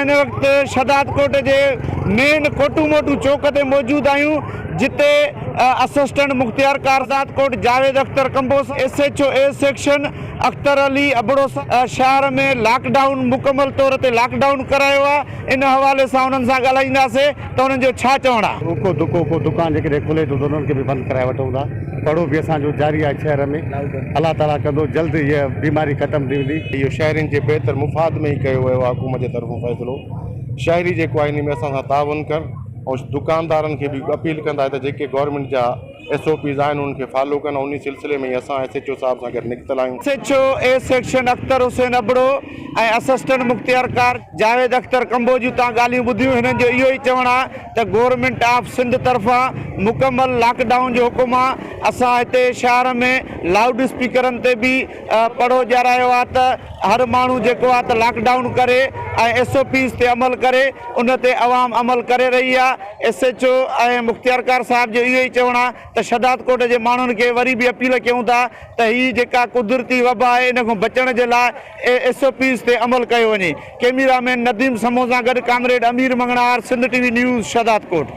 اسان هن وقت شھدادڪوٽ جي مين ڪوٽو موٽو چوڪ تي موجود آهيون جتي assistant mukhtiarkar Shahdadkot Javed Akhtar Kamboh S H O A section Akhtar Ali Abro شهر ۾ لاڪ ڊائون مڪمل طور تي لاڪ ڊائون ڪرايو آهي ان حوالي سان انهن سان ڳالهائينداسين ته انهن جو ڇا چوڻ آهي. اڪو دڪو ڪو دڪان جيڪڏهن کلي ٿو ته انهن کي به بند ڪرائي وٺون ٿا. پڙهو به اسان جو جاري آهي شهر ۾ الله تعالي ڪندو جلد هيء بيماري ختم ٿي ويندي. اهو شهرين جي بهتر مفاد ۾ ئي ڪيو ويو آهي حڪومت جي طرفون فيصلو شهري جيڪو آهي انهي ۾ اسان سان تعاون ڪن ۽ دڪاندارن کي به اپيل ڪندا ته جيڪي گورنمينٽ جا ايس او پيز آهن انهن کي فالو ڪن انهي سلسلي ۾ ئي اسان ايس ايڇ او صاحب سان گڏ نڪتل آهيون. S H O A section Akhtar Hussain Abro ۽ assistant مختيارڪار جاويد اختر ڪمبو جون تان ڳالهيون ٻڌيون هنن جو اهو ئي چوڻ آهي ته گورنمينٽ آف سنڌ طرفان مڪمل لاڪ ڊائون جو حڪم آهي اسان هتي شهر ۾ لائوڊ اسپيڪرن تي به پڙهو ڏيارايو آهي ته هر ماڻهو جيڪو آهي ته لاڪ ڊائون ڪري ۽ ايس او پيز تي عمل ڪري ان تي عوام عمل ڪري رهي آهي ايس ايڇ او ۽ مختيارڪار صاحب جو اهو ئي چوڻ آهي ته شھدادڪوٽ جي ماڻهن کي وري به اپيل ڪيون ٿا ته هي جيڪا قدرتي وبا آهي ان کان بچڻ جي لاء ايس او پيز تي عمل ڪيو وڃي. ڪيميرا مين نديم سمون سان گڏ comrade Amir Manganhar, Sindh T V news, Shahdadkot.